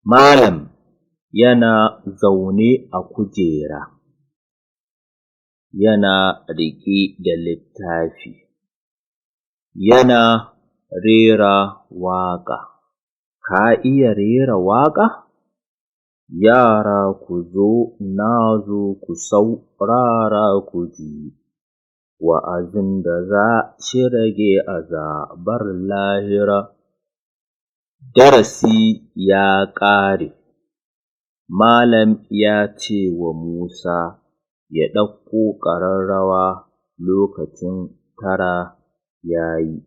Malam yana zaune a kujera, yana riƙe da littafi, yana rera waƙa. Ka iya rera waƙa? Yara ku zo na zo ku saurara ku ji, wa'azin da za shi rage azabar lahira. Darasi ya ƙare, malam ya cewa Musa ya ɗauko ƙararrawa lokacin tara ya yi.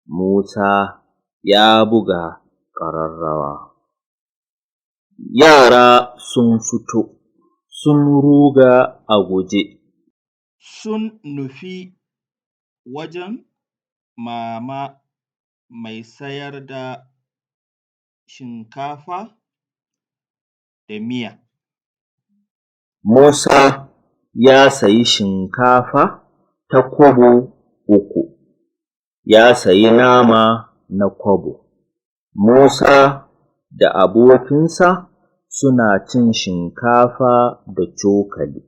Musa ya buga ƙararrawa. Yara sun fito sun ruga a guje. Sun nufi wajen mama mai sayar da shinkafa da miya. Musa ya sayi shinkafa ta kwabo uku, ya sayi nama na kwabo. Musa da abokinsa suna cin shinkafa da cokali,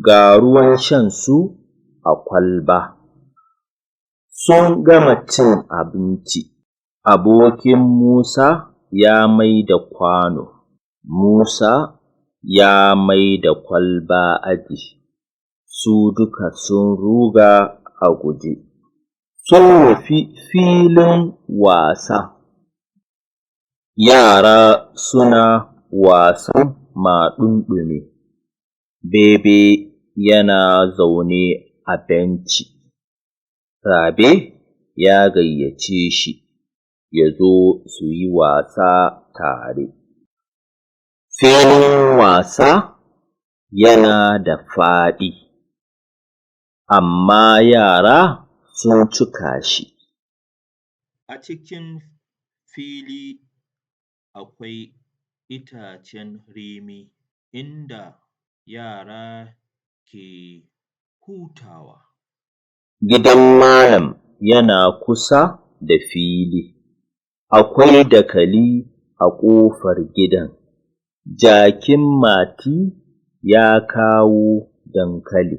ga ruwan shansu a kwalba. Sun gama cin abinci, abokin Musa ya maida kwano, Musa ya maida kwalba aji, su duka sun ruga a guje. Sun nufi filin wasa, yara suna wasan maɗunɗune, Bebe yana zaune a benci, Rabe ya gayyace shi ya zo su yi wasa tare. Filin wasa yana da faɗi, amma yara sun cika shi. A cikin fili akwai itacen rimi inda yara ke hutawa. Gidan malam yana kusa da fili, akwai dakali a ƙofar gidan. Jakin mati ya kawo dankali.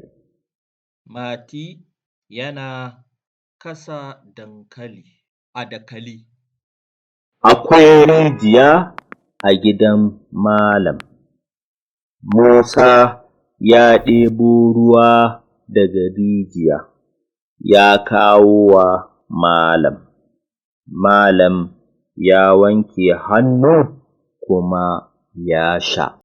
Mati yana kasa dankali a dakali. Akwai rijiya a gidan malam. Musa ya ɗebo ruwa daga rijiya ya kawowa malam. Malam ya wanke hannu kuma ya sha.